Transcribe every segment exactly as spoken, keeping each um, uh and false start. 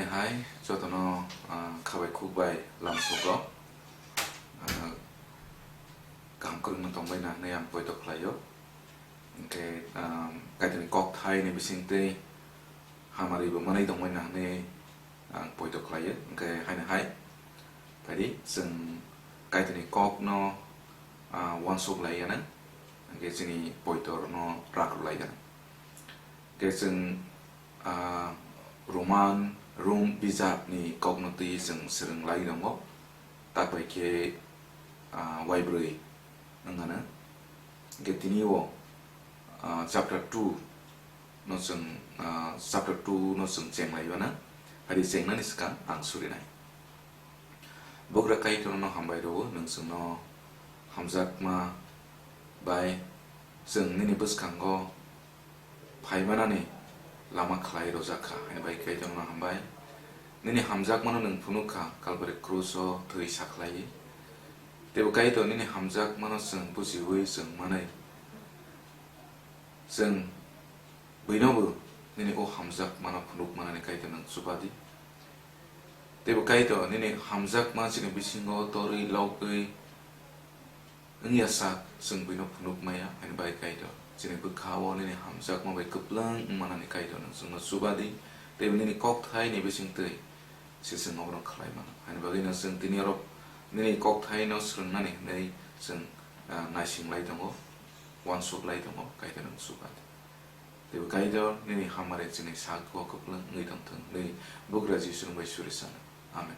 Hai, jotono, ah, khabai khukbai lamsogo, ah, kaham kwrwngno tongbaina hwnwi ang poito khlaio. Hwnkhe, ah, Kaitorni kokthaini bisingtwi hamari bo manwi tongbaina hwnwi ang poito khlaio. Hwnkhe haino hai, phaidi chwng Kaitorni kokno, ah, uansuk laiya nang, hwnkhe chini poito rokno rak rw laiya nang. Hwnkhe chwng, ah, Roman, Rom bijapni kokno twi chwng swrwng lai tongo, tak bai khe, ah, uaibrwi wng ano. Hwnkhe tini o, ah, chapter two no chwng, ah, chapter two no chwng cheng lai mano, hari chengnani swkang ang surinai. Bugra Kaitorno hambai rwo, nwng chwngno hamjakma bai chwng nini bwskango phaimanani lama khlai rwjak kha, haini bai Kaitorno hambai. Nini hamjakmano nwng phunuk kha, Kalbari kruso thwi sakhlaiwi. Teibo Kaitor nini hamjakmano chwng bujiwi chwng manwi, chwng buinobo nini o hamjakmano phunuk manani Kaitor nwng chuba di. Teibo Kaitor nini hamjakma chini bisingo torwi logwi wngya sak chwng buino phunuk maya, haini bai Kaitor chini bwkha-o nini hamjakma bai kwplwng wngmanani Kaitor nwng chwngno chuba di, teibo nini kokthaini bisingtwi se chwng obono khlai mano. Haini bagwino chwng tini oro nini kokthaino swrwngnani hwnwi chwng, ah, naising lai tongo, uansuk lai tongo, Kaitor nwng chuba di. Teibo Kaitor nini hamari chini sago kwplwng wngwi tongthwng hwnwi Bugra Jisu nwng bai suri sano. Amen.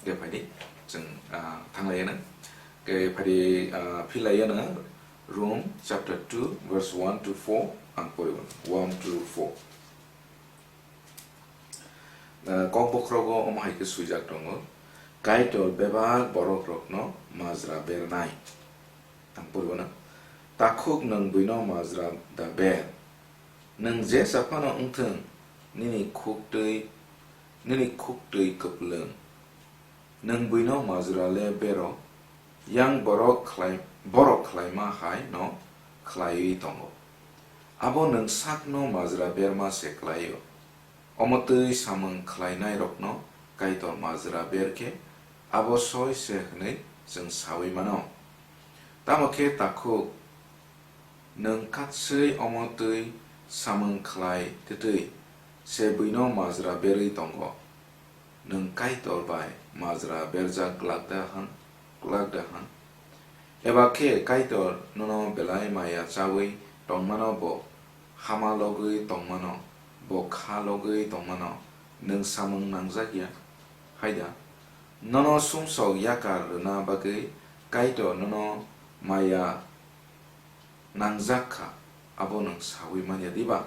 Hwnkhe phaidi chwng, ah, thanglaiya nang. Hwnkhe phaidi, ah, philaiya nang Rom chapter two verse one to four ang poribo. One to four. Ah, kok bokhorogo omo hai khe swijak tongo, Kaitor bebak borokrokno majra bernai. Ang poribo na. Takhuk nwng buino majra da ber. Nwng jesa phano wngthwng, nini khuktwi, nini khuktwi kwplwng. Nwng buino majra le bero, yang borok khlai-, borok khlaima hai no khlaiwi tongo. Abo nwng sakno majra berma se klaio. Omo twi samung khlainairokno Kaitor majra ber khe abo soi se hwnwi chwng saui mano. Tamo khe takhuk nwng katswi omo twi samung khlai twtwi se buino majra berwi tongo. Nwng Kaitor bai majra berjak glak da hwn, glak da hwn? Eba khe Kaitor nono belai maya chaui tongmano, bo hama logwi tongmano, bo kha logwi tongmano nwng samung nangjak ya? Hai da? Nono sumsok yakar rwna bagwi Kaitor nono maya nangjak kha, abo nwng saui man ya diba?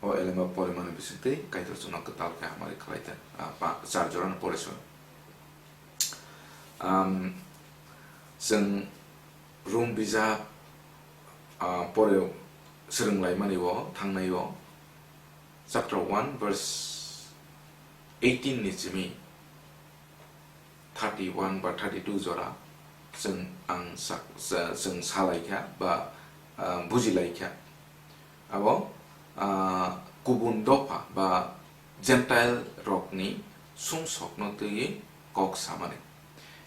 O elemba porimani bisingtwi Kaitor chwngno kwtal khe hamari khlai thang. Ah, pa-, char jorano pore song. Am, chwng Rom bijap, ah, pore swrwng laimani o thangnai o chapter one verse eighteen ni simi thirty one ba thirty two jora chwng ang sa-, sa-, chwng salaikha ba, ah, bujilaikha. Abo, ah, kubun dopha ba Gentile rokni sumsokno twiwi kok samani.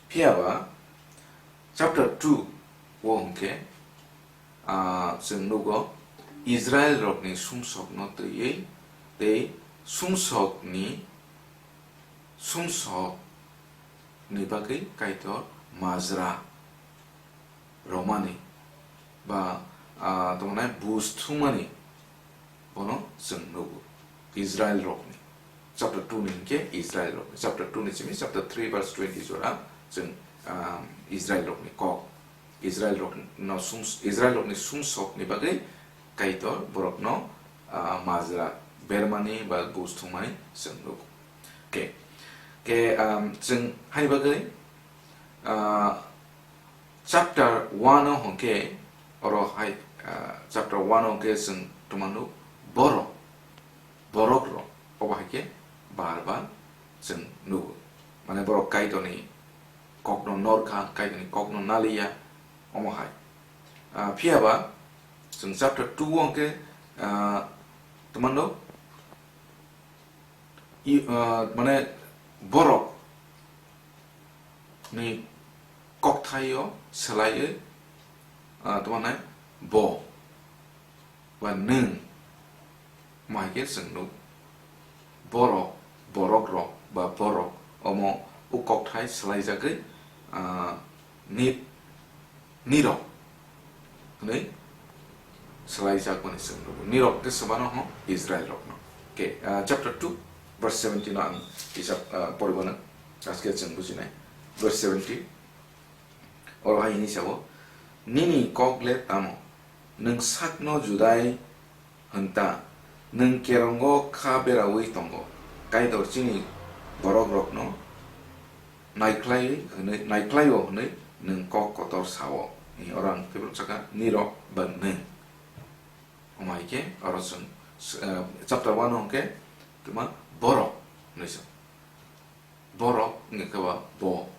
Phiyaba chapter two o hwnkhe, ah, chwng nugo Israel rokni sumsokno twiwi tei sumsokni, sumsokni bagwi Kaitor majra romani ba, ah, tongmani buj thumani bono chwng nugo Israel rokni. Chapter two ni hwnkhe Israel rokni. Chapter two ni simi chapter three verse twenty jora chwng, ah, Israel rokni kok. Israel rokno sum-, Israel rokni sumsokni bagwi Kaitor borokno, ah, majra bermani ba buj thumani chwng nugo. Khe, khe, um, chwng hai bagwi, ah, chapter one o hwnkhe oro hai, ah, chapter one o hwnkhe chwng twmano borok, borok rok obo hai khe bar bar chwng nugo. Mane borok Kaitorni kokno norkha, Kaitorni kokno naliya, omo hai. Ah, phiyaba chwng chapter two o hwnkhe, ah, twmano I, ah, mane borok ni kokthaio swlaiwi, ah, tamo nai bo ba nwng, mai khe chwng nuk. Borok, borok rok ba borok omo o kokthai swlaijagwi, ah, nit, nirok hwnwi swlaijakmani chwng nugo. Nirok khe swmano ho Israel rokno. Ke, ah, chapter two, verse seventeen no ang kisa, ah, poribana, aske chwng bujinai. Verse seventeen, oro hai hwnwi sao, "Nini kok le tamo? Nwng sakno Judai hwn ta, nwng kerongo kha beraui tongo, Kaitor chini borok rokno naikhlai hwnwi, naikhlaio hwnwi nwng kok kotor sao." Ni oro ang teibo saka nirok ba nwng. Omo hai khe oro chwng, eh, chapter one o hwnkhe twma borok hwnwi sa. Borok wngkha khe ba bo.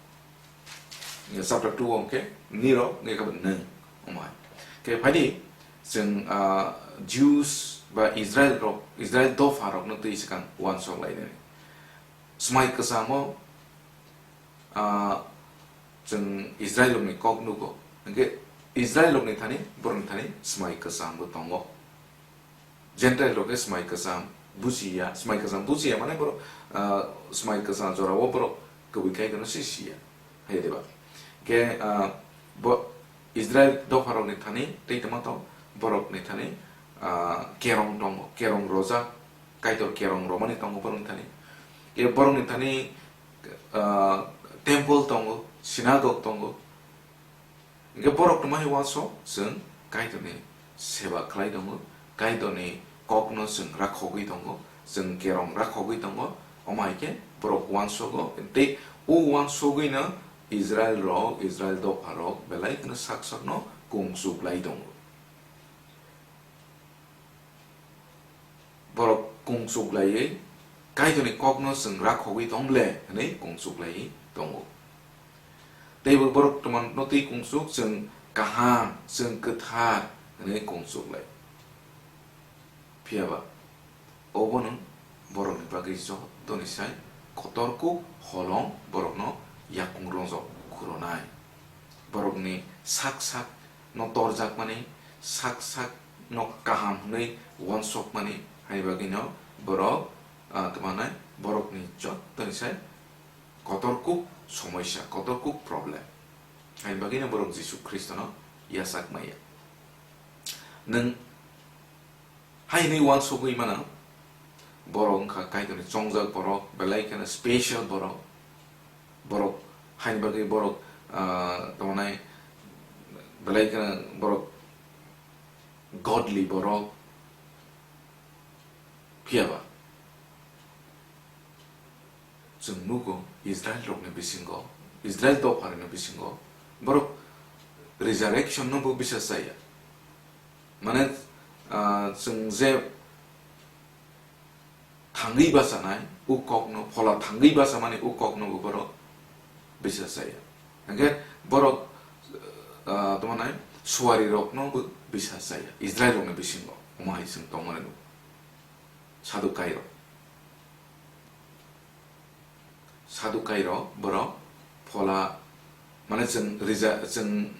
Chapter two o hwnkhe nirok wngkha khe ba nwng. Omo hai. Khe phaidi chwng, ah, Jews ba Israel rok, Israel dopha rokno twi swkang uansuk lainani. Swmai kwchamo, ah, chwng Israel rokni kok nugo. Hwnkhe Israel rokni thani, borokni thani swmai kwcham bo tongo. Gentile rok khe swmai kwcham bujiya, swmai kwcham bujiya mane borok, ah, swmai kwcham jorao borok kwbwi khai kheno se siya, hai diba? Khe, ah, bo Israel dopha rokni thani tei tongma tong, borokni thani, ah, kerong tongo, kerong rojak, Kaitor kerong romani tongo borokni thani. Khe borokni thani, ah, temple tongo, synagogue tongo. Hingke borok tongmani uansok chwng Kaitorni seba khlai tongo, Kaitorni kokno chwng rakhogwi tongo, chwng kerong rakhogwi tongo, omo hai khe borok uansogo, tei o uansogwino Israel rok, Israel dopha rok belai kheno sak sakno kung chuklai tongo. Borok kung chuklaiwi, Kaitorni kokno chwng rakhogwi tong ble hwnwi kung chuklaiwi tongo. Teibo borok tongmano twi kung chuk, chwng kaham, chwng kwthar hwnwi kung chuklai. Phiya ba, obono borokni bagwi jotoni sai kotor kuk holong borokno yakung rojok khurunai. Borokni sak sak no torjakmani, sak sak no kaham hwnwi uansukmani, hai bagwino borok, ah, tongmanai borokni jottoni sai kotor kuk somoisa, kotor kuk problem. Hai bagwino borok Jisu Khristono yachak maya. Nwng hai hwnwi uansugwi mano, borok wngkha Kaitorni chongjak borok, belai kheno special borok. Borok haini bagwi borok, ah, tongmani belai kheno borok godly borok. Phiya ba chwng nugo Israel rokni bisingo, Israel dopharokni bisingo borok resurrection no bo bisas chaya. Mane, ah, chwng je thangwi bachanai, o kokno, phola thangwi bachamani o kokno bo borok bisas chaya. Hingke borok, ah, tongmanai suari rokno bo bisas chaya, Israel rokni bisingo, omo hai chwng tongmani nugo. Sadukai rok. Sadukai rok borok phola, mane chwng rija, chwng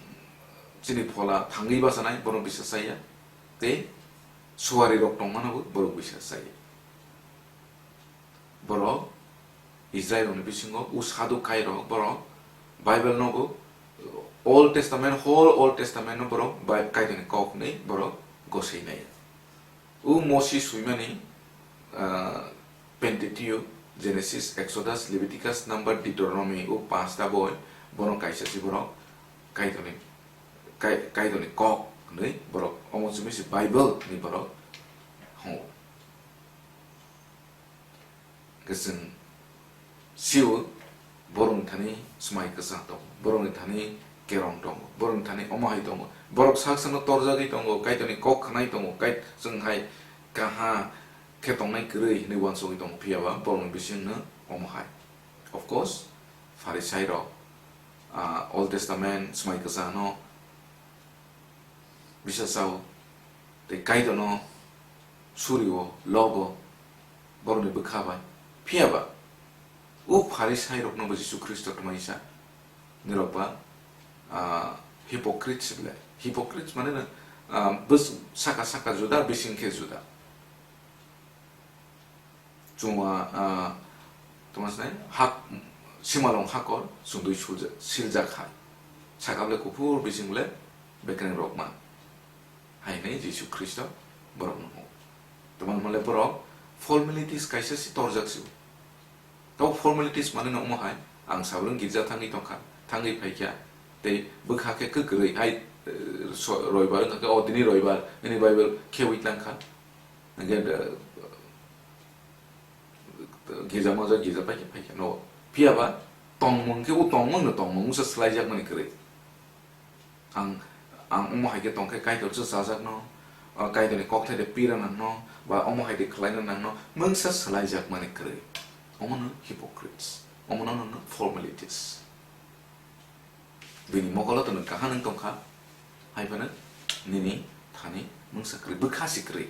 chini phola thangwi bachanai borok bisas chaya, tei suari rok tongmano bo borok bisas chaya. Borok Israel rokni bisingo o Sadukai rok borok Bible no bo Old Testament, whole Old Testament no borok bai-, Kaitorni kok hwnwi borok gosoi nai. O Mosi swimani, ah, Pentateuch, Genesis, Exodus, Leviticus, Number, Deuteronomy, o panchta boi, bono kaisa si borok Kaitorni, Kai-, Kaitorni kok hwnwi borok, omo simi si Bible hwnwi borok hwngo. Hwnkhe chwng sio borokni thani swmai kwchang tongo, borokni thani kerong tongo, borokni thani omo hai tongo, borok sak sakno torjagwi tongo, Kaitorni kok khwnai tongo, kai-, chwng hai kaha khe tongnai kwrwi hwnwi uansugwi tongo, phiya ba borokni bisingno omo hai. Of course, Pharisai rok, ah, Old Testament swmai kwchangno bisa chao, tei Kaitorno surio, lobo, borokni bwkha bai. Phiya ba, o Pharisai rokno bo Jisu Khristo tongmani sa, nirok ba, ah, hypocrites bole. Hypocrites mane no, ah, bwswk saka saka juda, bising khe juda. Chwngwa, ah, tongma sinai, hak, simalwng hakor, chwngdwi sulja-, siljak hai. Saka bole kuphur, bising bole bekereng rokma. Hai hinwi Jisu Khristo borokno huk. Tongma le borok formalities kaisa se torjak se. Tabo formalities mane no omo hai, ang sabrwng girja thangwi tongkha, thangwi phaikha, tei bwkha khe kwkrwi hai, eh, so-, roibar wngkha khe, "O tini roibar, nini Bible khewi tangkha." Hingkhe, eh, girja mojak girja paikha, phaikha no. Phiya ba tongmung khe o tongmung no tongmung wngsa swlaijakmani kwrwi. Ang, ang omo hai khe tongkhe Kaitor se chajakno, ah, Kaitorni kokthai de pira nangno, ba omo hai de khlaina nangno, mungsa swlaijakmani kwrwi. Omono hypocrites. Omono nono formalities. Bini mokolo to nwng kaham nwng tongkha, hai phano nini thani mungsa kwrwi, bwkha se kwrwi.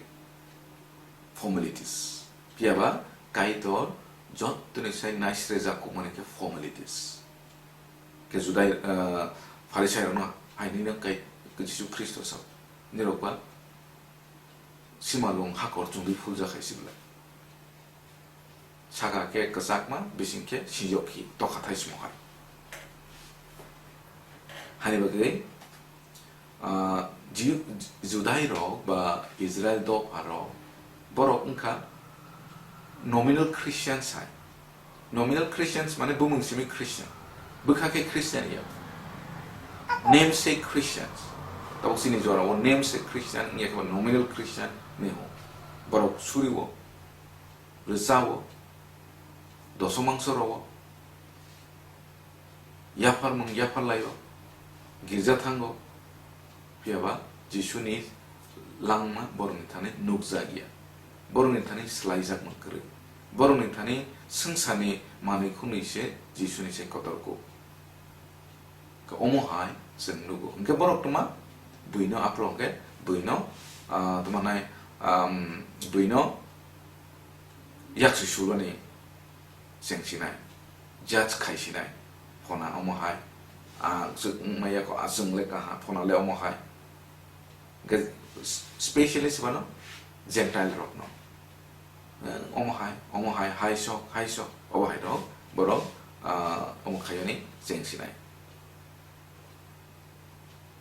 Formalities. Phiya ba Kaitor jottoni sai naisrejak kukmani khe formalities. Khe Judai, ah, Pharisairokno hai hwnwi nang kai Jisu Khristo sa, "Nirok ba simalwng hakor chumui phuljak hai sibla. Saka khe kwchakma, bising khe sinjok hi tokha thai simo hai." Hani bagwi, ah, Ju-, Judai rok ba Israel dopha rok, borok wngkha nominal Christian sai. Nominal Christians mane bumung simi Christian. Bwkha khe Christian ya. Namesake Christians. Tabuk chini jora o namesake Christian wngya khe nominal Christian hinwi hwn. Borok suri o, rwcha o, doso mangso rw o, yapharmung yapharlai o, girja thango, phiya ba Jisuni langma borokni thani nukjak ya, borokni thani swlaijakma kwrwi, borokni thani swngcharni manwi khunui se Jisuni se kotor kuk. Khe omo hai chwng nugo. Hwnkhe borok tuma buino aphuru hwnkhe buino, ah, tuma nai, um, buino yaksi sulani chengsinai, judge khaisinai, phona omo hai, ah, chwng wngmaya kho, ah, chwng le kaha, phona le omo hai. Hwnkhe specially se phano Gentile rokno, eh, omo hai, omo hai, hai sok, hai sok, obo hai rok borok, ah, omo khaiyani chengsinai.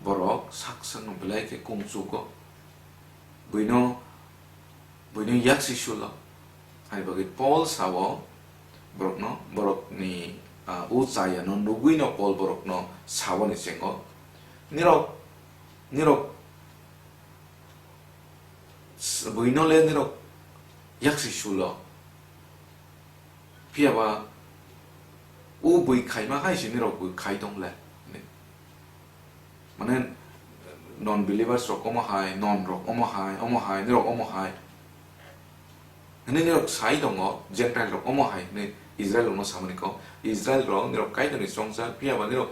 Borok sak sakno belai khe kung chugo. Buino, buino yaksi sulo. Hai bagwi Paul sao borokno, borokni, ah, o chayano nugwino Paul borokno sao ni chengo. Nirok, nirok s-, buino le nirok yaksi sulo. Phiya ba o bui khaima hai se nirok bui khai tong le. Mane non believers rok omo hai, non rok omo hai, omo hai, nirok omo hai. Hwnwi nirok sai tongo, Gentile rok omo hai hwnwi Israel rokno samani kok. Israel rok nirok Kaitorni chongchar, phiya ba nirok,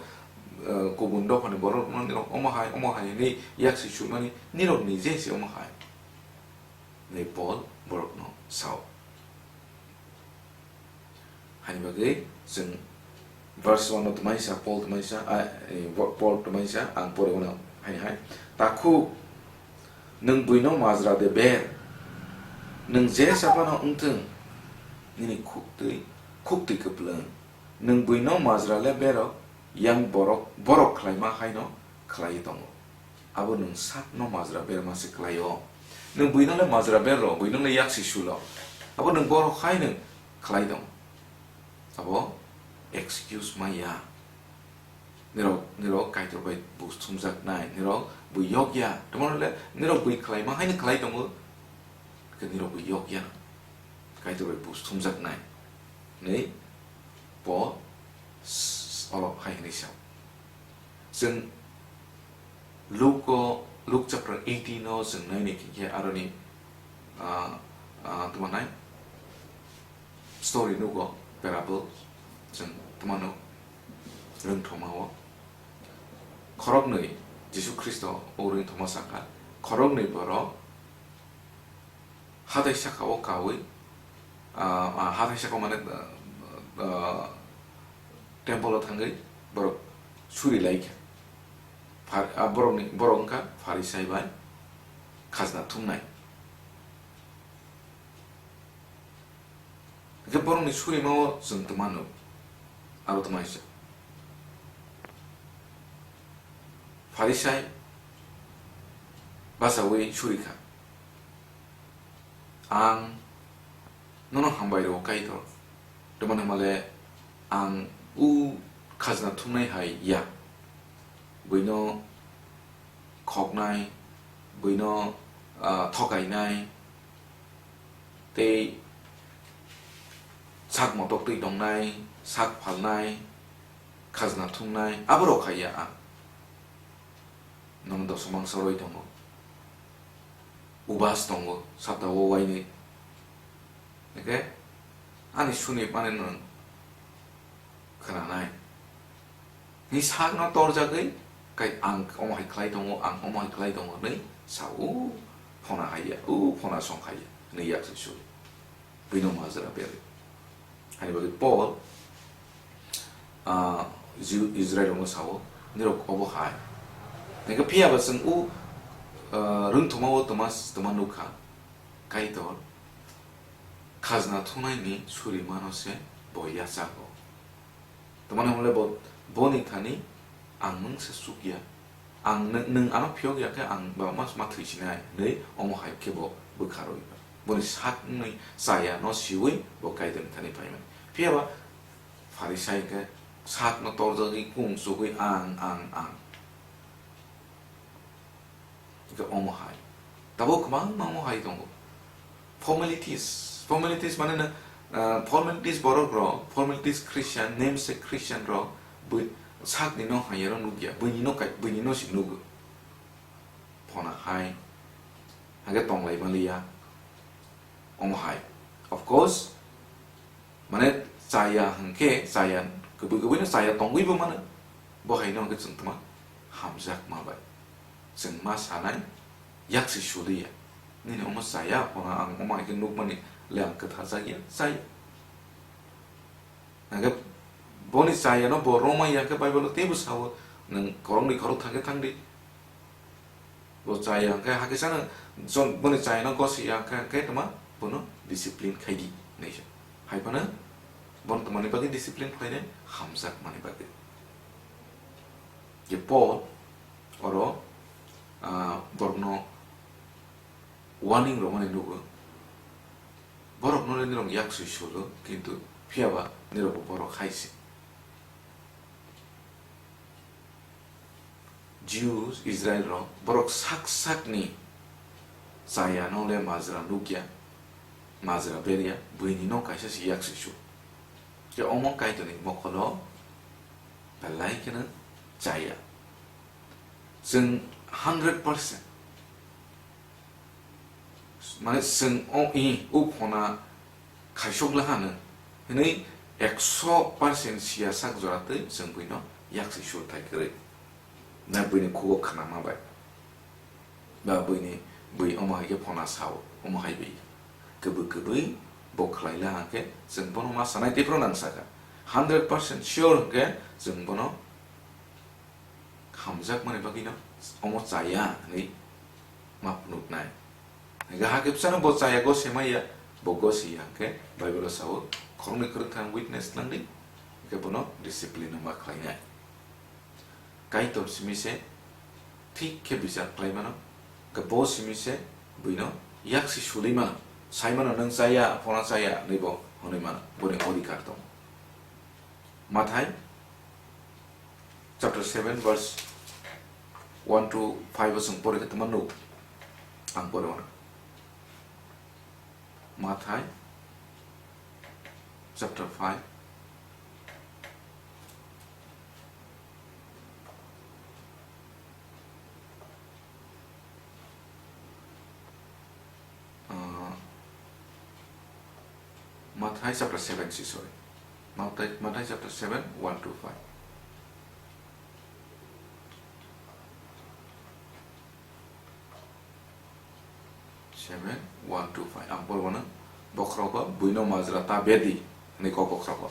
eh, kubun dophani borok rokno nirok omo hai, omo hai hwnwi yaksi sumani nirok nije se omo hai. Hwnwi Paul borokno sao. Hani bagwi chwng verse one o twmai sa, Paul twmai sa, a, e, Bo-, Paul twmai sa, ang pore uno hai hai. Takhuk, nwng buino majra de ber, nwng je saphano wngthwng, nini khuktwi, khuktwi kwplwng. Nwng buino majra le berok, yang borok, borok khlaima haino khlaiwi tongo. Abo nwng sakno majra berma se khlaio. Nwng buino le majra berro, buino le yaksi sulo. Abo nwng borok hai nwng khlai tong. Abo excuse maya. Nirok, nirok Kaitor bai bus thumjaknai, nirok bui yokya. Tomorrow le nirok bui khlaima haino khlai tongo. Khe nirok bui yokya. Kaitor bai bus thumjaknai. Nei, Paul s-, s-, olo hai hwnwi sa. Chwng Luke o, Luke chapter eighteen o chwng naini hinkhe aroni, ah, ah, tamo nai story nugo, parable, chwng tamo no rwngthoma o. Khoroknwi Jisu Khristo o rwngthoma sakha, khoroknwi borok hatai saka o kaui, ah, ah, hathai saka mane, ah, ah, temple o thangwi borok suri lai kha. Phar-, ah, borokni, borok wngkha Pharisai bai khajna thumnai. Hingke borokni surima o chwng twma nuk, aro twma kisa. Pharisai bachaui suri kha, "Ang nono hambai rwo, Kaitor, tamni hwnba le ang o khajna thumnai hai ya, buino khoknai, buino, ah, thokainai, tei sak motok twi tongnai, sak phalnai, khajna thumnai, aborok hai ya ang. Nono doso mangsa rwi tongo, ubas tongo, sapta o wainwi. Hingke ani suni mane nwng khwnanai. Ni sakno torjagwi, kai ang omo hai khlai tongo, ang omo hai khlai tongo hinwi sa, o phona hai ya, o phona song hai ya hinwi yak se suri. Buino majra beri. Hani bagwi Paul, ah, Jiu Israel rokno sao, "Nirok obo hai." Hingke phiya ba chwng o, ah, rwngthoma o toma, toma nukha, Kaitor khajna thumnaini surimano se bo yachago. Tamani hwnle bo, boni thani ang nwng se chukya. Ang nwng, nwng ano phiyok ya khe ang ba ma, ma thwi sinai hinwi omo hai khe bo bwkha rwi ba. Boni sak wngwi chaya no siwi bo Kaitorni thani phaimani. Phiya ba Pharisai khe sak no torjagwi kung chugwi ang, ang, ang. Hingke omo hai. Tabuk kwbangma omo hai tongo. Formalities. Formalities mane na, ah, formalities borok rok, formalities Christian, namesake Christian rok, bui-, sakni no hai ya rok nukya, buini no kai, buini no se nugo. Phona hai, hake tonglai maliya. Omo hai. Of course, mane chaya hwnkhe, chaya kwbwi kwbwino chaya tongwi bo mano. Bo haino hwnkhe chwng tma hamjakma bai. Chwng ma sanai, yak se suliya. Nini omo chaya, phona ang omo hai khe nukmani le ang kwtharjakya, chaya. Hwnkhe boni chayano bo romai ya khe Bible-o teibo sao, "Nwng khoroknwi khorok thang khe thang di." Bo chaya hwnkhe hakhe sano jon-, boni chayano gosi ya hwnkhe, hwnkhe tma bono discipline khai di hinwi se. Hai phano bono tmani bagwi discipline khlainai? Hamjakmani bagwi. Je Paul oro, ah, borokno warning rwmani nugo. Borokno le nirok yak swi sulo, kintu phiya ba nirok bo borok hai se. Jews, Israel rok, borok sak sakni chaya no le majra nukya, majra berya, buini no kaisa se yak swi su. Je omo Kaitorni mokolo belai kheno chaya. Chwng hundred percent Mane chwng o, i, o phona khaisok la hano hinwi ekso percent siya sak jora twi chwng buino yak se sur thai kwrwi. Na buini khugo khnama bai. Ba buini, bui omo hai khe phona sao, omo hai bai. Kwbwi kwbwi bo khlai la hwnkhe chwng bono ma sanai tei phano nang saka. Hundred percent sure hwnkhe chwng bono hamjakmani bagwino omo chaya hinwi ma phunuknai. Hingkhe hakhe bwsano bo chaya gosi maya, bo gosi ya hwnkhe Bible-o sao, khoroknwi khoroktham witness nangdi, hingkhe bono discipline-o ma khlainai. Kaitor simi se thik khe bichar khlai mano, hingkhe bo simi se buino yak se suli mano, sai mano, "Nwng chaya, phona chaya," hinwi bo hwnwi mano, boni odhikar tongo. Mathai chapter seven verse one to five o chwng pori khe tongma nuk. Ang pori mano. Mathai chapter five. Uh, Mathai chapter seven si, sorry. Mathai, Mathai chapter seven, one to five. Seven, one to five. Ang porwano. bokhorogo buino majra ta berdi, hwnwi kok bokhorogo.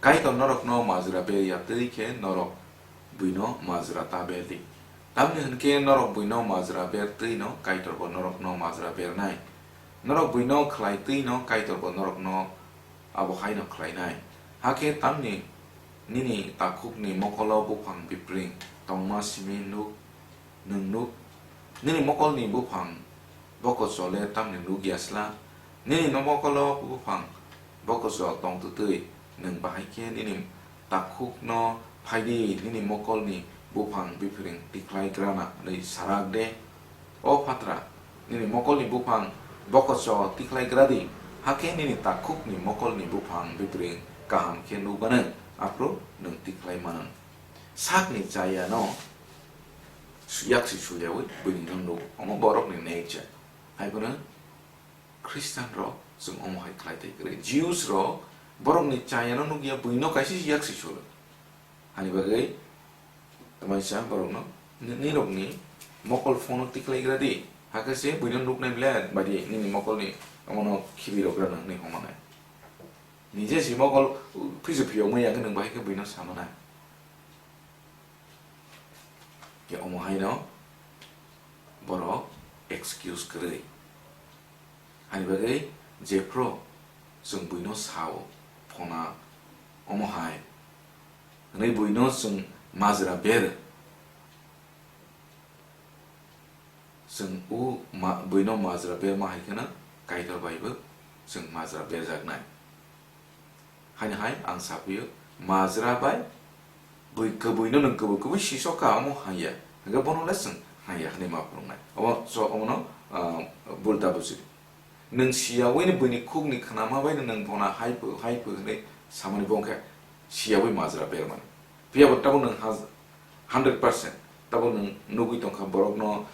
Kaitor norokno majra ber ya twi khe norok buino majra ta berdi. Tamni hwn khe norok buino majra ber twi no Kaitor bo norokno majra bernai. Norok buino khlai twi no Kaitor bo norokno abo hai no khlainai. Hakhe tamni nini takhukni mokolo buphang bipring tongma simi nuk, nwng nuk, nini mokolni buphang bokocho le tamni nuk ya sla? Nini no mokolo buphang bokocho tong twtwi nwng bahai khe nini takhukno phai di, nini mokolni buphang bipring tikhlai grana hwnwi sarak de. O phatra, nini mokolni buphang bokocho tikhlai gra di, hakhe nini takhukni mokolni buphang bipring kaham khe nukgano, aphuru nwng tikhlai mano. Sakni chayano su-, yaksi suyawi buini no nuk, omo borokni nature. Hai phano Christian rok chwng omo hai khlai thai kwrwi. Jews rok borokni chayano nukya buino kaisa yaksi sulo. Hani bagwi tamaisa borokno ni-, nirokni mokol phono tikhlai gra di. Hakhe se buino nuknai ble badi nini mokolni omono khibi rok gra nang ni homanai. Nije si mokol phisu phiyokma ya khe nwng bahai khe buino samanai. Khe omo haino borok excuse kwrwi. Hani bagwi jephru chwng buino sao, phona omo hai hwnwi buino chwng majra ber. Chwng o ma-, buino majra berma hai kheno Kaitor baibo chwng majra berjaknai. Haini hai ang saphiyo, majra bai bui kwbuino nwng kwbui kwbui sisok kha, omo hanya. Hwnkhe bono le chwng hanya hwnwi ma phunuknai. Omo so, omono, ah, bul da buji. Nwng siyawi ni buini khukni khnama bai no nwng bono hai phu, hai phu hwnwi samani bo wngkha siyawi majra bermani. Phiya bo tabuk nwng haj-, hundred percent tabuk nwng nugwi tongkha borokno,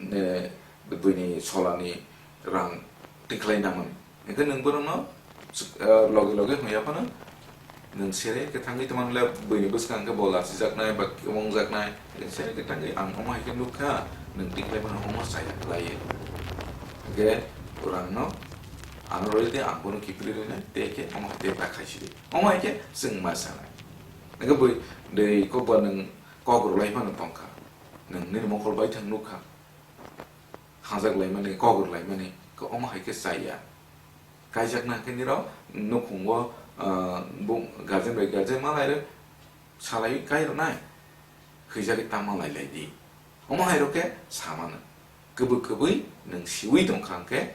eh, buini solani rang tikhlai namani. Hwnkhe nwng borokno, eh, loge loge hwnya phano nwng sere khe thangwi tongmani le buini bwskang khe bo lachijaknai ba kwmwngjaknai. Sere khe thangwi ang omo hai khe nukha, nwng tikhlai phano omo chaya khlaiwi. Hwnkhe rangno ano rwi de ang bono kiphilwi rwinai, tei khe omo hai tei ta khaisidi. Omo hai khe chwng ma sanai. Hwnkhe bui de kokba nwng kok rwlai phano tongkha. Nwng nini mokol baithang nukha. Hajak laimani, kok rwlaimani, khe omo hai khe chaya. Kaijakna khe nirok nukhungo, ah, bung-, guardian bai guardian malai rw, salaiwi kai rwnai, hwijagwi tamo lai lai di. Omo hai rok khe samano. Kwbwi kwbwi nwng siwi tongkha hwnkhe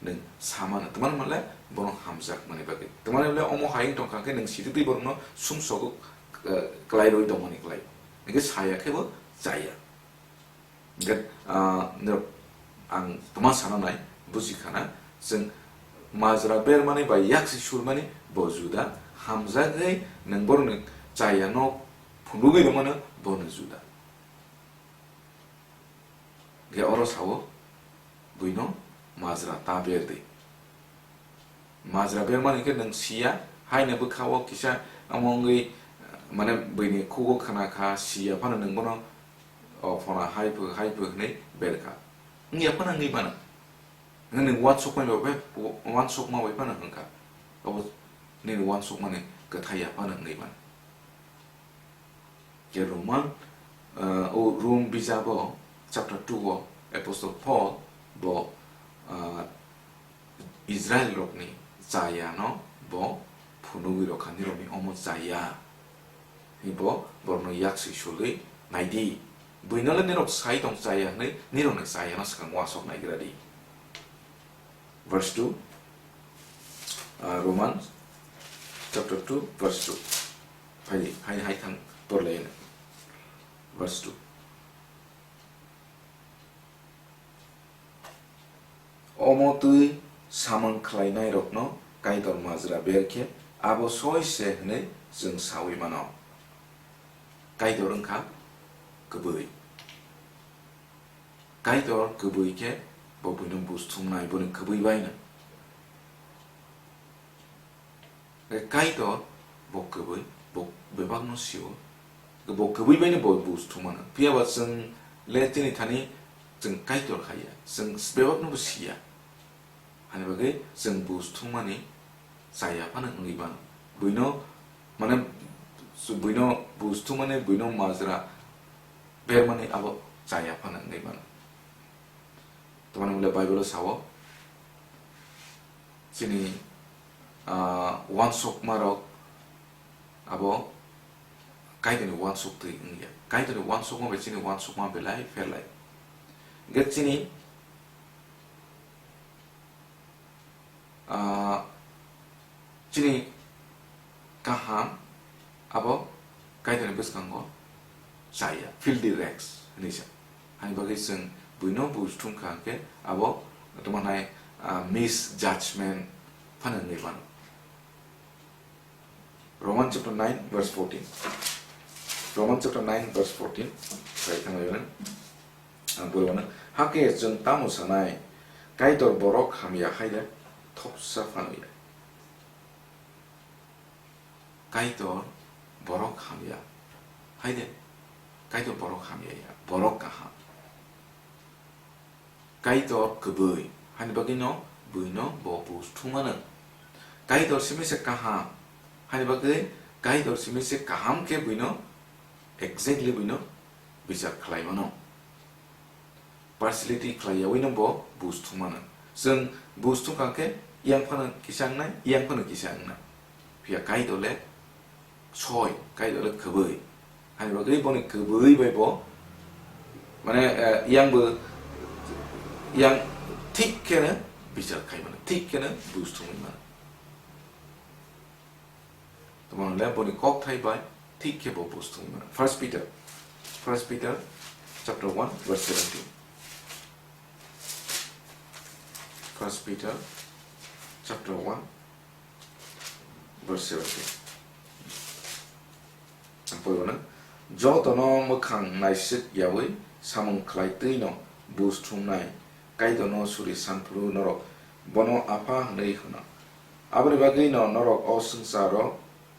nwng samano. Tamani manle bono hamjakmani bagwi. Tamani manle omo hai wng tongkha hwnkhe nwng sititwi borokno sumsogo, eh, kwlai rwi tongmani kwlai. Hwnkhe saya khe bo chaya. Hwnkhe, ah, norok ang tma sana nai, buji khana, chwng majra bermani bai yaksi surmani bo juda, hamjagwi nwng borokni chaya no phunugwi rwmano bono juda. Hwnkhe oro sao, buino majra ta ber di. Majra bermani khe nwng siya, haino bwkha-o kisa omo wngwi, mane, buini khugo khna kha, siya phano nwng bono, o, phona hai phu, hai phu hwnwi ber kha. Wngya phano wngwi mano. Nwng uansukma bai, uansukma bai phano wng kha. Obo nini uansukmani kwthai ya phano wngwi mano. Je Roman, ah, o Rom bijabo chapter two o Apostle Paul bo, ah, Israel rokni chaya no bo phunugwi rokha, nirokni omo chaya. Bo borokno yaksi sulwi naidi. Buino le nirok sai tong chaya hwnwi nirokni chaya no swkang uasok naigra di. Verse two, ah, Romans chapter two, verse two. Phai, phai, hai thang, porlai no. Verse two. Omo twi samung khlainairokno Kaitor majra ber khe abo soi se hwnwi chwng saui mano. Kaitor wng kha kwbwi. Kaitor kwbwi khe bo buino buj thumnai, boni kwbwi bai no. Kaitor bo kwbwi, bo bebakno sio. Bo kwbwi bai no bo buj thumano. Phiya ba chwng le chini thani chwng Kaitor hai ya. Chwng bebakno bo siya. Hani bagwi chwng buj thumani chaya phano wngwi mano. Buino, mane, buino buj thumani, buino majra bermani abo chaya phano wngwi mano. Tamani hwnle Bible-o sao, chini, ah, uansukmarok abo Kaitorni uansuktwi wngya. Kaitorni uansukma bai chini uansukma belai pherlai. Hwnkhe chini, ah, chini kaham abo Kaitorni bwskango chaya, filthy rags hinwi sa. Hani bagwi chwng buino buj thumkha hwnkhe abo tamo hai, ah, misjudgment phano wngwi mano. Roman chapter nine verse fourteen. Roman chapter nine verse fourteen. Sai thangwi mano. Ang pori mano. Hakhe chwng tamo sanai? Kaitor borok hamya hai de thopsa phano ya. Kaitor borok hamya hai de. Kaitor borok hamya ya. Borok kaham. Kaitor kwbwi, hani bagwino buino bo buj thumano. Kaitor simi se kaham, hani bagwi Kaitor simi se kaham khe buino exactly buino bichar khlaimano. Partiality khlaiyawi no bo buj thumano. Chwng buj thumkha khe yang phano kisa wngnai, yang phano kisa wngnai. Phiya Kaitor le soi, Kaitor le kwbwi. Hani bagwi boni kwbwi bai bo, mane, eh, yang bo, yang thik khe no bichar khai mano, thik khe no buj thumwi mano. Tamo le boni kokthai bai thik khe bo buj thumwi mano. First Peter, First Peter chapter one verse seventeen. First Peter chapter one verse seventeen. Ang pori mano, jotono mwkhang naisik yawi samung khlai twi no buj thumnai Kaitorno suri sanphuru norok bono Apha hwnwi hwno. Aboni bagwi no norok o swngcharo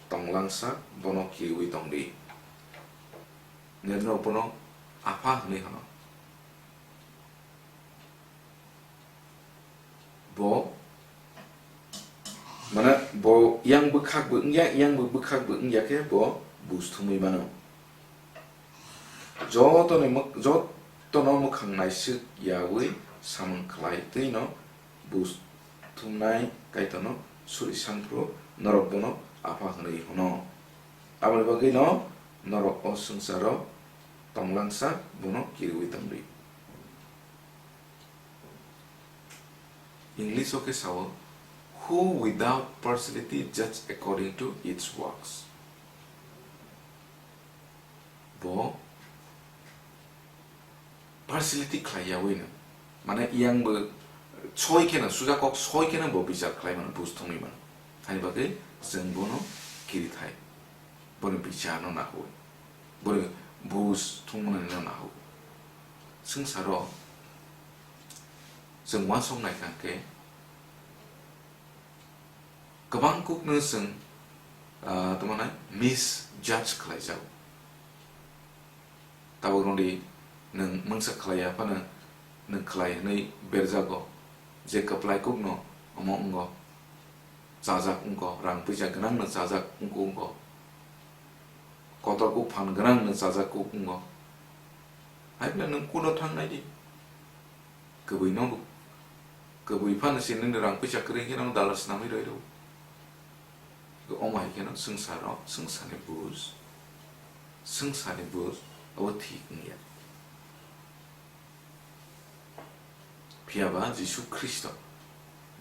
tong langsa bono kiriwi tong di. Norok bono Apha hwnwi hwno. Bo, mane, bo yang bwkhak bo wngya, yang bo bwkhak bo wngya khe bo buj thumwi mano. Jotoni mwk-, jotono mwkhang naisik yawi samung khlai twi no buj thumnai Kaitorno suri sanphuru norok bono Apha hwnwi hwno. Aboni bagwi no norok o swngcharo tong langsa bono kiriwi tong di. English o khe sao, "Who without partiality judge according to its works." Bo partiality khlai yawi no, mane, yang bo soi khe no, suja kok soi khe no bo bichar khlai mano, buj thumwi mano. Hani bagwi chwng bono kiri thai, boni bichar no nahui, boni buj thumnani no nahui. Swngcharo chwng uansuk nai kha khe, kwbang kukno chwng, ah, tamo nai misjudge khlai jago. Tabuk rwdi nwng mungsa khlai ya phano nwng khlai hwnwi berjago, je kwplai kukno omo wngo, chajak wngo, rang puisa gwnangno chajak wngo wngo, kotor kuk phan gwnangno chajak kuk wngo. Hai phano nwng kuno thang nai di. Kwbwi no bo, kwbwi phano se nini rang puisa kwrwi khe no dollar swnamwi rwi rw. Omo hai kheno swngcharo, swngcharni buj, swngcharni buj abo thik wngya. Phiya ba Jisu Khristo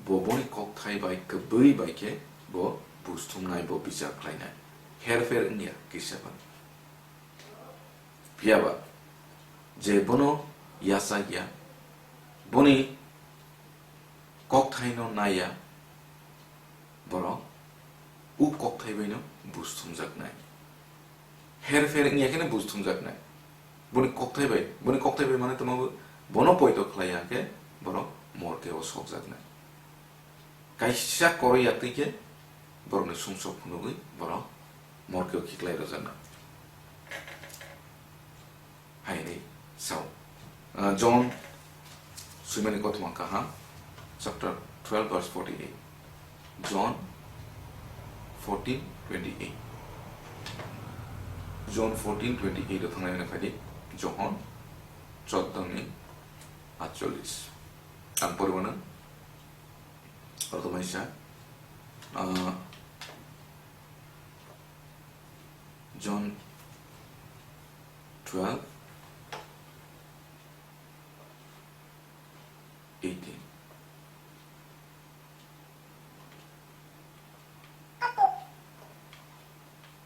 bo boni kokthai bai kwbwi bai khe bo buj thumnai, bo bichar khlainai, herpher wngya kisa phano. Phiya ba je bono yachak ya, boni kokthaino naiya, borok o kokthai baino buj thumjaknai. Herpher wngya kheno buj thumjaknai. Boni kokthai bai, boni kokthai bai mane tongma bo, bono poito khlai ya khe borok morke o sokjaknai. Kaisa koroi ya twi khe borokni sumsok phunugwi borok morke o khiklai rwjaknai. Hai hwnwi sao. Ah, John swimani kothoma kaham, chapter twelve verse forty-eight. John fourteen twenty-eight. John fourteen twenty-eight o thanglai mano khaidi. Johon choddo ni atchollis. Ang poribo na. Ortho maisa. Ah, John twelve eighteen.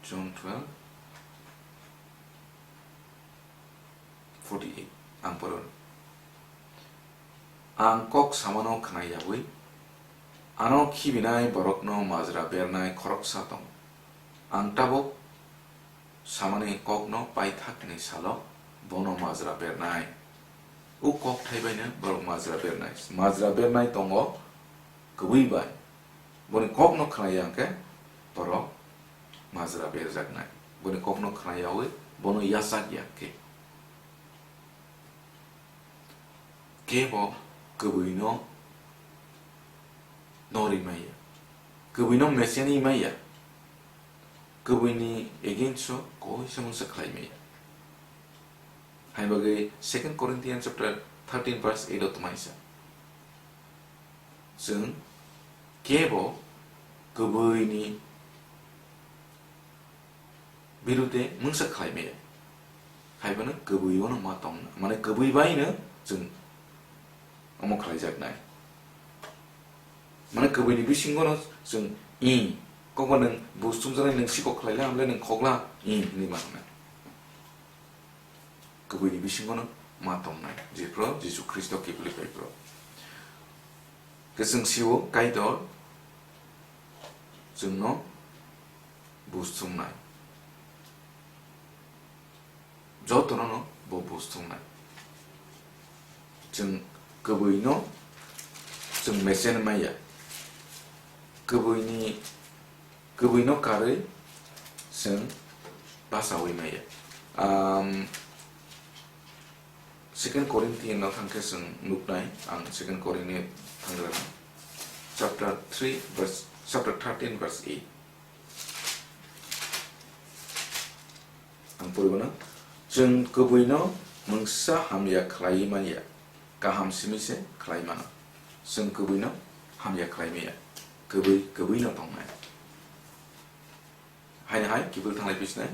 John twelve forty-eight. Ang poro. Ang kok samano khna yaui, ano khibinai borokno majra bernai khoroksa tongo. Ang tabuk samani kokno paithakni salo bono majra bernai. O kok thai baino borok majra bernai. Majra bernai tongo kwbwi bai. Boni kokno khna ya hwnkhe borok majra berjaknai. Boni kokno khna yaui bono yachak ya khe. Kebo kwbwino norwi maya, kwbwino meseni maya, kwbwini against o koisa mungsa khlai maya. Hai bagwi Second Corinthians chapter thirteen verse eight o twmai sa. Chwng kebo kwbwini birude mungsa khlai maya. Hai phano kwbwi ono ma tongna. Mane kwbwi bai no chwng omo khlaijaknai. Mane kwbwini bisingo no chwng i kokbo nwng bus chumjaknai nwng sikok khlaila hamle nwng khokla i hinwi ma tongnai. Kwbwini bisingo no ma tongnai. Jephru Jisu Khristo kiphilwi phai phru. Khe chwng sio Kaitor chwngno bus chumnai. Jotono no bo bus thungnai. Chwng kwbwino chwng mesen maya. Kwbwini, kwbwino karwi chwng bachaui maya. Um, Second Corinthian no thangkhe chwng nuknai, ang Second Corinthian thangrana. Chapter three verse, chapter thirteen verse eight. Ang poribo na, chwng kwbwino mungsa hamya khlaiwi manya, kaham simi se khlai mano. Chwng kwbwino hamya khlai maya, kwbwi, kwbwino tongnai. Haino hai kiphil thanglai pisnai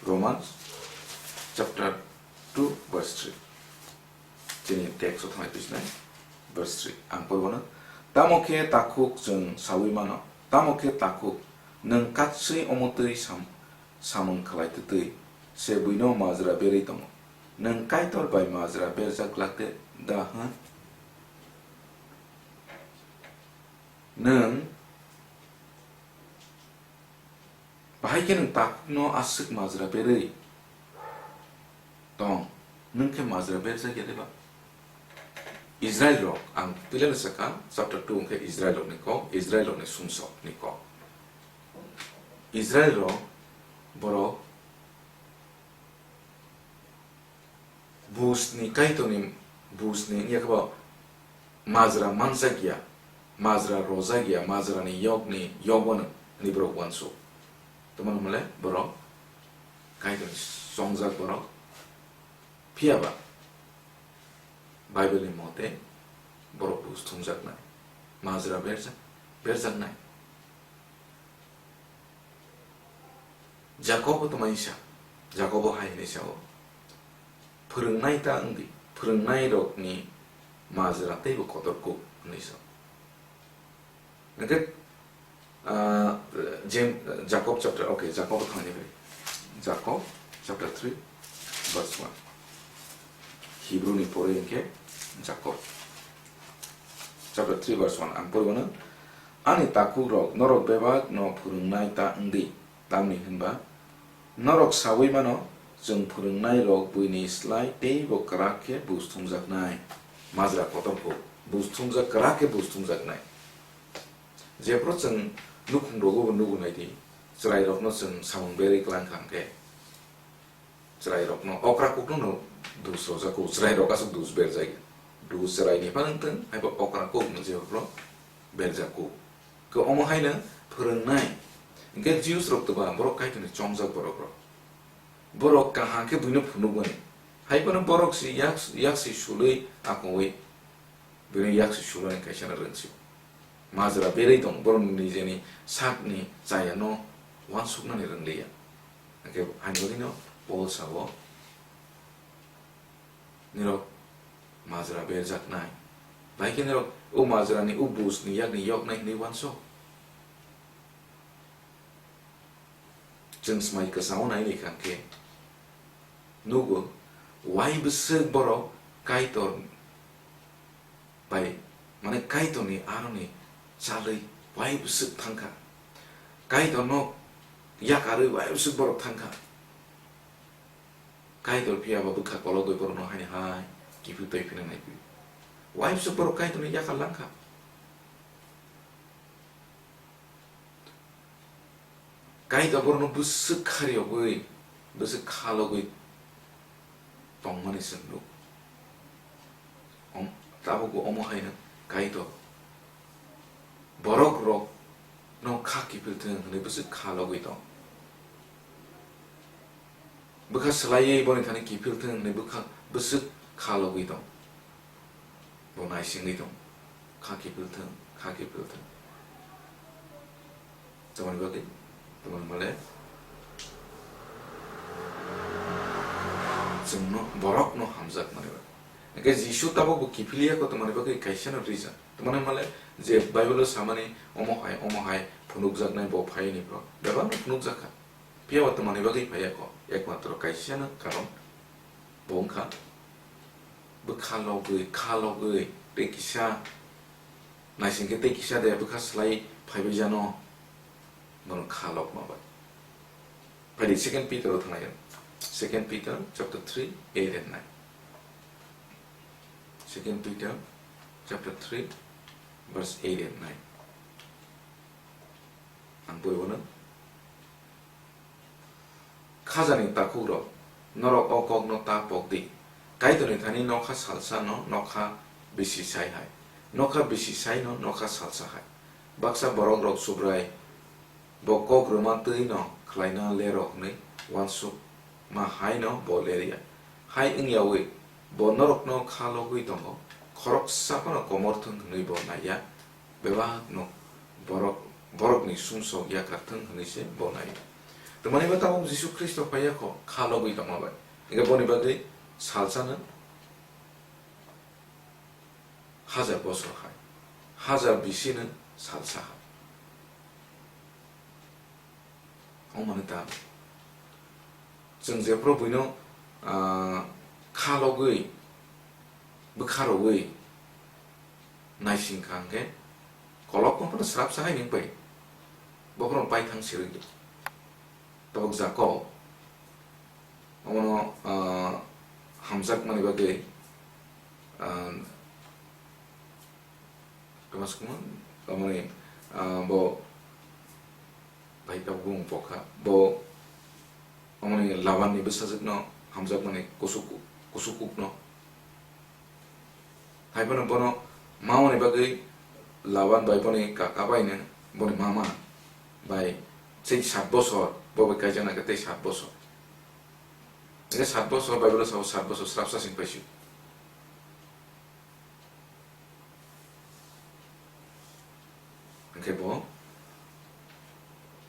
Romans chapter two verse three. Chini text o thanglai pisnai verse three. Ang poribano, tamo khe takhuk chwng saui mano, tamo khe takhuk nwng katswi omotwi sam-, samung khlai twtwi se buino majra berwi tongo. Nwng Kaitor bai majra berjak glak de da hwn? Nwng Bahai khe nwng takhukno aswk majra berwi tong, nwng khe majra berjak ya de ba? Israel rok, ang twilano sakha, chapter two wngkhe Israel rokni kok, Israel rokni sumsokni kok. Israel rok borok Busni Kaitorni, busni wngya khe bo majra manjak ya, majra rojak ya, majrani yokni yogo hwnwi borok uansuk. Tamoni hwnle borok Kaitorni chongjak borok. Phiya ba Bible ni mote borok bus thumjaknai, majra berjak, berjaknai. Jakobo twmai sa, Jakobo hai hwnwi sao, "Phwrwngnai ta wng di, phwrwngnairokni majra teibo kotor kuk," hwnwi sao. Hwnkhe, ah, Jem-, Jakob chapter, okay, Jakobo thangni bai. Jakob chapter three, verse one. Hebrew ni pore hwnkhe Jakob chapter three, verse one. Ang poribano, "Ani takhukrok, norok bebak no phwrwngnai ta wng di." Tamni hwnba norok saui mano, chwng phwrwngnairok buini slai teibo kwrak khe bus thumjaknai. Majra kotor kuk, bus thumjak, kwrak khe bus thumjaknai. Jephru chwng nukhungrogo bo nugo nai di, chwrairokno chwng samung berwi klang kha hwnkhe, chwrairokno okra kukno no dus rojak kuk, chwrairok aswk dus berjak ya. Dugu chwraini phano wngthung, haiba okra kuk no jeba borok berjak kuk. Khe omo haino phwrwngnai. Hinkhe Jews rok twba borok Kaitorni chongjak borok rok. Borok kaham khe buino phunukmani. Haiphano borok si yak, yak si sulwi akongwi buino yak si sulani kaisa no rwngsi. Majra berwi tong, borok nijeni sakni chayano uansuknani rwngliya. Hinkhe haino bagwino Paul sao, nirok majra berjaknai. Bai khe nirok o majrani o bujni yakni yoknai hinwi uansuk. Chwng swmai kwchao nai ni kang khe nugo, wai bwswk borok Kaitor bai, mane Kaitorni aroni chalwi wai bwswk thangkha. Kaitorno yakarwi wai bwswk borok thangkha. Kaitor phiya ba bwkha kologwi borokno haini hai kiphil twi phina naiphio. Wai bwswk borok Kaitorno yakar langkha. Kaitor borokno bwswk khariyogwi, bwswk khalogwi tongmani chwng nuk. Om-, tabukbo omo haino Kaitor borok rokno kha kiphil thung hwnwi bwswk khalogwi tong. Bwkha swlaiwi boni thani kiphil thung hwnwi bwkha bwswk khalogwi tong. Bo naisingwi tong. Kha kiphil thung, kha kiphil thung. Tamoni bagwi, tamoni male chwngno, borokno hamjak mani bagwi. Hinkhe Jisu tabukbo kiphilya kho tamoni bagwi kaisa no reason. Tamoni male je Bible o samani omo hai, omo hai phunukjaknai bo phaini bro. Bebakno phunukjak kha. Phiya bo tamoni bagwi phaiya kho, ekmatro kaisano karon bo wngkha bwkha logwi, kha logwi tei kisa naisingkhe tei kisa de bwkha swlai phaibai jano, bono kha logma bai. Phaidi Second Peter o thangnaikhe, Second Peter chapter three, eight and nine. Second Peter chapter three, verse eight and nine. Ang poribo no. Khajani takhukrok, norok o kokno ta pok di. Kaitorni thani nokha salsano nokha bisi sai hai. Nokha bisi saino nokha salsa hai. Baksa borokrok Subrai bo kok rwma twi no khlaina lerok hwnwi uansukma hai no bo lerya. Hai wngyawi bo norokno kha logwi tongo, khoroksa phano komor thung hwnwi bo naiya. Bebakno borok, borokni sumsok yakar thung hwnwi se bo nai. Tamoni bo tabuk Jisu Khristo phaiya kho kha logwi tongma bai. Hinkhe boni bagwi salsano hajar bosor hai, hajar bisino salsa hai. Omo hwnwi ta chwng jephuru buino, ah, kha logwi, bwkha rogwi naising kha hwnkhe kolokma phano srapsa hai wngpai, bokhorok paithang sirwi. Tabuk Jakob omono, ah, hamjakmani bagwi, ah, Tamo se kamo, tamoni, ah, bo bai tabuk bumung pokha. Bo, tamoni Laban ni bwsajwk no hamjakmani kusuk, kusuk kuk no. Hai phano bono mamani bagwi Laban bai boni kaka bai no boni mama bai sei sat bosor, bo bai kaijaknai khe tei sat bosor. Hingke sat bosor, Bible o sao sat bosor srapsa sing paisio. Hingke bo,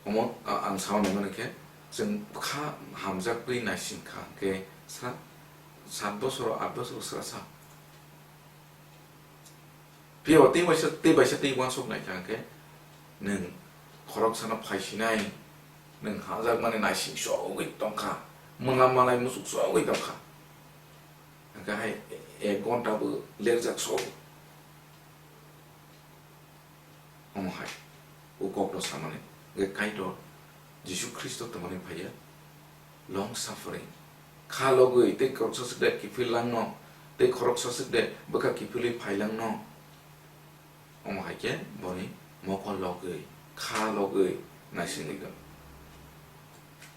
omo, a-, ang sao naimani khe, chwng bwkha hamjakgwi naising kha, hingke sa-, sat bosoro, at bosoro srasa. Phiya tei waisa, tei baisa tei uansuk nai kha hingke, nwng khoroksano phaisinai, nwng hamjakmani naising sogwi tongkha, mwnam malai musuk sogwi tongkha. Hingke hai ek ghonta bo lerjak sogwi. Omo hai, o kokno samani, hingke Kaitor Jisu Khristo tongmani phaiya, long suffering, kha logwi tei khoroksa swk de kiphil langno, tei khoroksa swk de bwkha kiphilwi phai langno. Omo hai khe boni mokol logwi, kha logwi naisingwi tong.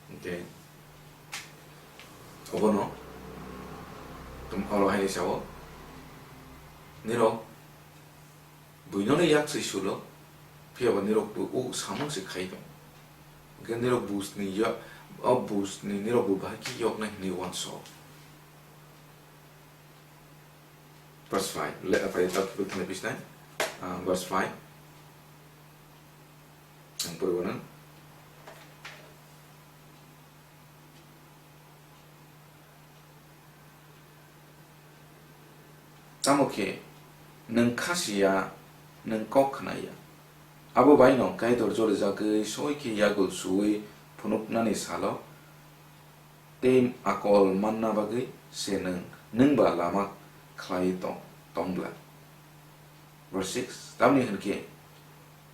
Hingke obono tum oro hai sao, Nirok buinono yak se sulo, phiya ba nirok bo o samung se khai tong. Hwnkhe nirok busni ya-, o busni nirok bo bahai khe yoknai hwnwi uansuk. Verse five. Le, phai, tak, tak, tak, tak, tak, ah, verse five. Ang poribo nang. Tamo khe nwng kha si ya, nwng kok khna ya. Abo bai no Kaitor jolijagwi soi khe yagul suwi phunuknani salo tei akol manna bagwi se nwng, nwng ba lama khlai tong, tong bla. Verse six, tamni hwn khe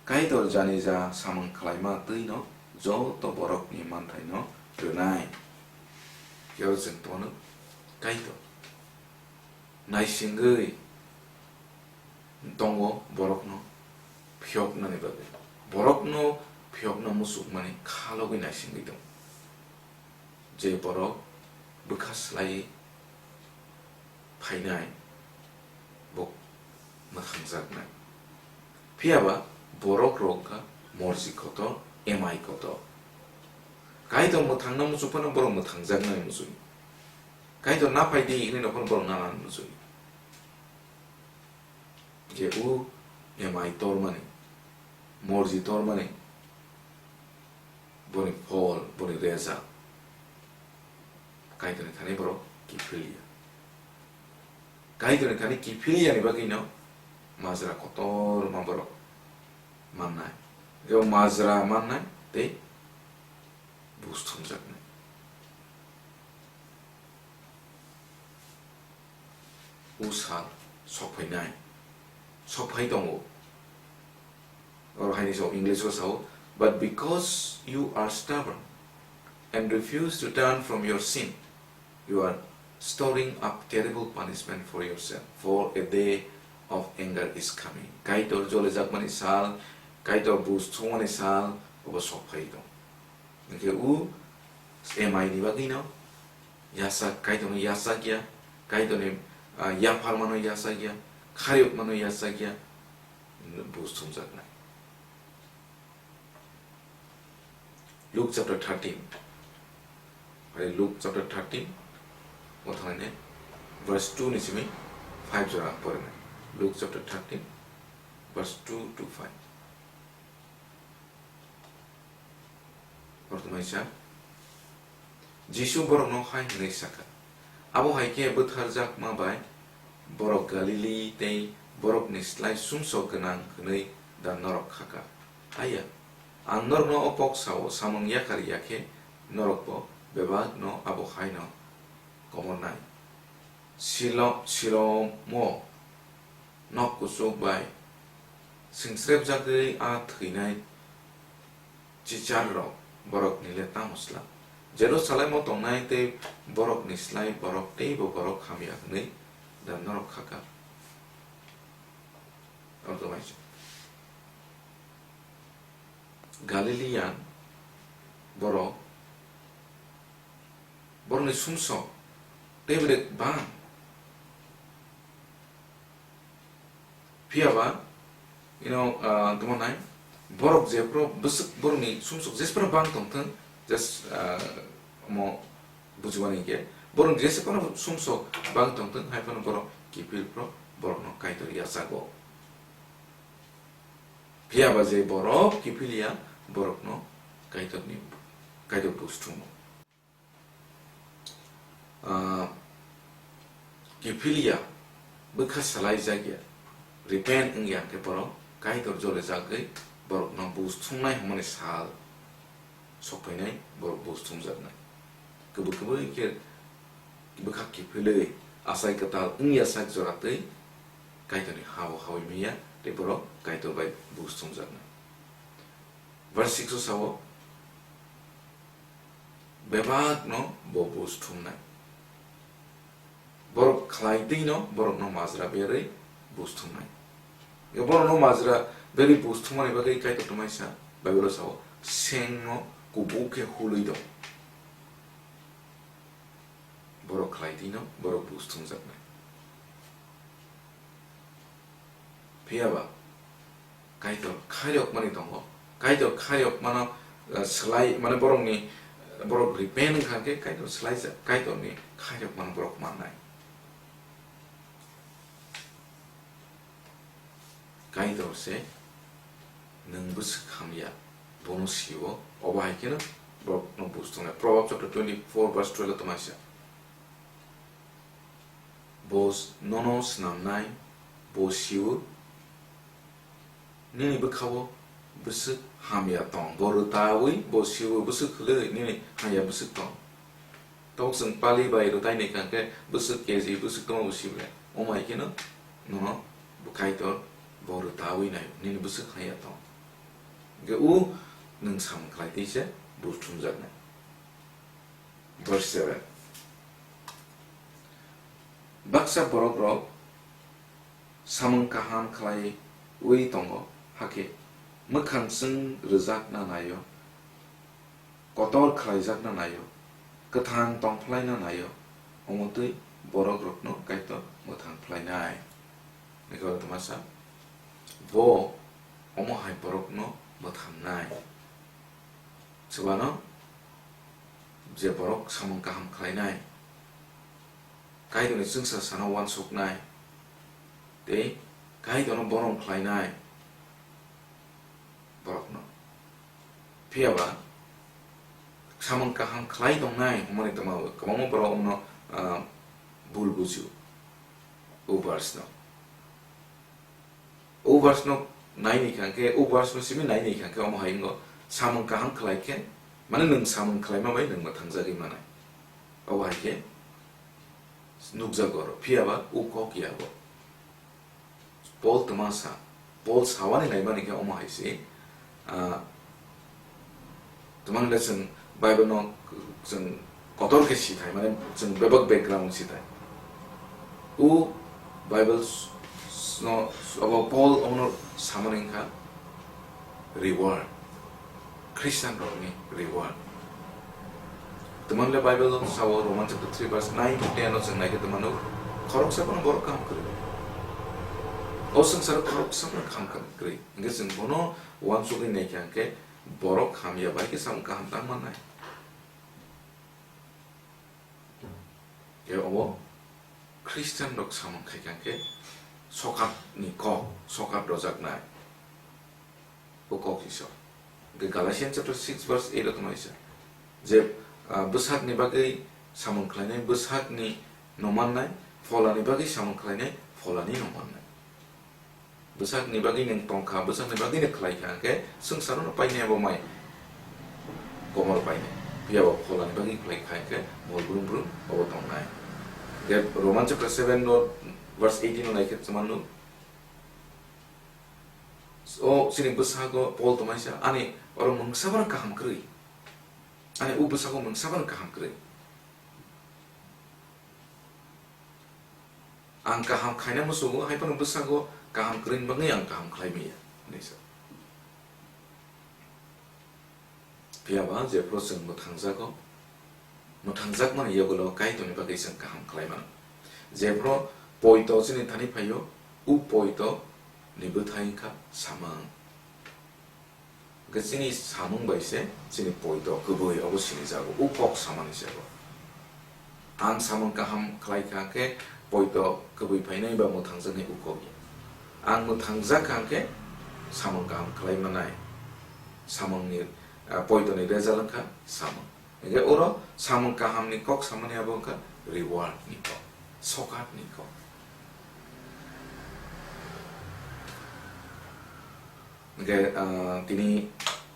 Kaitor jani ja samung khlaima twi no joto borokni manthai no rwnai. Phiya chwng tono Kaitor naisingwi tongo borokno phiyoknani bagwi. Borokno phiyokna muchukmani khalogwi naisingwi tongo. Je borok bwkha slai phainai, bo mwthangjaknai. Phiya ba borok rok kha morji kotor, emai kotor. Kaitor mwthangna muchuk phano borok mwthangjaknai muchung. Kaitor na phai di hinwi no phano borok na nang muchung. Je o emai tormani, morji tormani, boni phol, boni result, Kaitorni thani borok kiphilya. Kaitorni thani kiphilya ni bagwi no majra kotor ma borok mannai. Ebo majra mannai tei bus thumjaknai. O sal sokphainai, sokphai tongo. Oro haini sao, English o sao, "But because you are stubborn and refuse to turn from your sin, you are storing up terrible punishment for yourself, for a day of anger is coming." Kaitor jolijakmani sal, Kaitor bus thumani sal, obo sokphai tong. Hwnkhe o emai ni bagwi no yasak, Kaitorno yasak ya, Kaitorni, ah, yapharmano yasak ya, khariyokmano yasak ya, bus thumjaknai. Luke chapter thirteen. Bai Luke chapter thirteen, o thangnaine verse two ni simi five jora porinai. Luke chapter thirteen, verse two to five. Borok tongmani sa, Jisu borokno hai hwnwi sa kha, "Abo hai khe bwtharjakma bai borok Galili tei borokni slai sumsok gwnang hwnwi da norok kha kha? Haiya, ang norokno o kok sao, samung yakar ya khe norokbo bebakno abo hai'-no komornai. Silo-, Silomo nok kuchuk bai singsrebjagwi a thwinai chicharrok borokni le tamo sla? Jerusalemo tongnai tei borokni slai borok teibo borok hamya hwnwi da norok kha kha?" Abo to waisa. Galilean borok, borokni sumsok tei belai bang. Phiya ba, you know, ah, tamo nai, borok jephuru bwswk borokni sumsok jesphuru bang tongthwng, just, ah, omo bujibani hinkhe, borok jephuru sumsok bang tongthwng, hai phano borok kiphil phuru borokno Kaitor yachago. Phiya ba je borok kiphil ya, borokno Kaitorni, Kaitor bus thumo. Ah, kiphil ya, bwkha salai jak ya, repent wng ya khe borok Kaitor jole jagwi borokno bus thumnai hwnmani sal sokphainai, borok bus thumjaknai. Kwbwi kwbwi khe bwkha kiphilwi achai kwtal wng ya sak jora twi Kaitorni ha-o hawi manya tei borok Kaitor bai bus thumjaknai. Verse six o sao, bebakno bo bus thumnai. Borok khlai twi no borokno majra berwi bus thumnai. Borokno majra berwi bus thumani bagwi Kaitor tongmani sa Bible o sao, sengno kubuk khe hulwi tong. Borok khlai twi no borok bus thumjaknai. Phiya ba Kaitor khairokmani tongo. Kaitor khairokmano, eh, slai, mane borokni, eh, borok repent wngkha khe Kaitor slaijak, Kaitorni khairokmano borok mannai. Kaitor se nwng bwswk hamya, bono sio, obo hai kheno borokno buj tongnai. Proverbs chapter twenty-four verse twelve o tongmani sa. Bo s-, nono snamnai, bo sio, nini bwkhao bwswk hamya tong. Bo rwtawi, bo sio bwswk kwlwi, nini hamya bwswk tong. Tok chwng pali bai rwtai ni kha khe bwswk K G bwswk tongma bo sibla. Omo hai kheno nono bo Kaitor bo rwtawi nai, nini bwswk hamya tong. Hwnkhe o nwng samung khlai twi se bo thumjaknai. Verse seven. Baksa borokrok samung kaham khlaiwi tongo, hakhe mwkhang chwng rwjakna naio, kotor khlaijakna naio, kwthang tongphlaina naio, omo twi borokrokno Kaitor mwthang phlainai. Hwnkhe o tongmasa, bo omo hai borokno mwthangnai. Chwbano je borok samung kaham khlainai, Kaitorni chwngsa sano uansuknai, tei Kaitorno borom khlainai borokno. Phiya ba samung kaham khlai tongnai hwnmani twma kwbangma borok omno, ah, bul bujio, o verse no. O verse no naini kha khe, o verse no simi naini kha khe omo hai wngo, samung kaham khlai khe, mane nwng samung khlaima bai nwng mwthangjagwi manai. Obo hai khe nukjago oro, phiya ba o kok ya bo. Paul twma sa, Paul sawani naimani khe omo hai se, ah, Twmani le chwng Bible no chwng kotor khe si thai, mane chwng bebak background si thai. O Bible s-, s-, no, abo Paul omono samani wngkha reward, Christian rokni reward. Twmani le Bible no sao Roman chapter three verse nine to ten no chwng naikhe twmano khoroksa bono borok kaham kwrwi. O swngcharo khoroksa bono kaham kwrwi. Hwnkhe chwng bono uansugwi naikha hwnkhe borok hamya bai khe samung kaham tang mannai. Tei obo Christian rok samung khai kha khe sokat ni kok, sokat rojaknai. O kok si so. Hwnkhe Galatians chapter six verse eight o tongmani sa. Je, ah, bwsakni bagwi samung khlainai, bwsakni no mannai, pholani bagwi samung khlainai, pholani no mannai. Bwsakni bagwi nwng tong kha, bwsakni bagwi no khlai kha, hwnkhe swngcharo no painai abo mai komor painai. Phiya bo pholani bagwi khlai kha, hwnkhe mol brum brum obo tongnai. Hwnkhe Roman chapter seven no verse eighteen no naikhe chwng mano. O chini bwsago Paul tongmani sa, ani oro mungsa bono kaham kwrwi. Ani o bwsago mungsa bono kaham kwrwi. Ang kaham khaina muchungo, hai phano bwsago kaham kwrwini bagwi ang kaham khlai manya, hwnwi sa. Phiya ba jephru chwng mwthangjago, mwthangjakmani yagulo Kaitorni bagwi chwng kaham khlai mano. Jephru poito chini thani phaio, o poito ni bwthai wngkha samung. Hwnkhe chini samung bai se chini poito kwbwi obo sinijago, o kok samani se bo. Ang samung kaham khlai kha khe poito kwbwi phainai ba mwthangjaknai o kok ya. Ang mwthangjak kha khe samung kaham khlai manai. Samungni, ah, poitoni result wngkha samung. Hingke oro samung kahamni kok samani abo wngkha reward ni kok, sokat ni kok. Hingke, ah, tini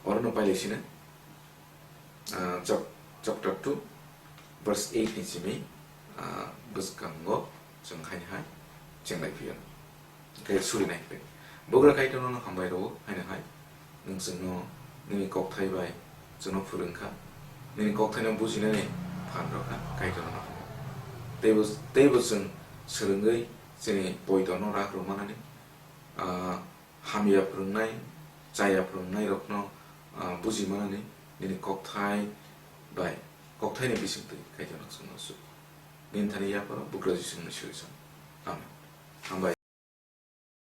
orono pailai sino, ah, chap-, chapter two, verse eight ni simi, ah, bwskango chwng haini hai chenglai phiyano. Khe suri nai khe. Bugra Kaitor nono hambai rwo, haino hai. Nwng chwngno nini kokthai bai chwngno phwrwng kha. Nini kokthaino bujinani phan rw kha, Kaitor nono hambai. Teibo, teibo chwng swrwngwi chini poitorno rak rw manani, ah, hamya phwrwngnai, chaya phwrwngnairokno, ah, buji manani nini kokthai bai, kokthaini bisingtwi Kaitor nwng chwngno su. Nini thani yapharo Bugra Jisuni suri chwng. Amen. Hambai.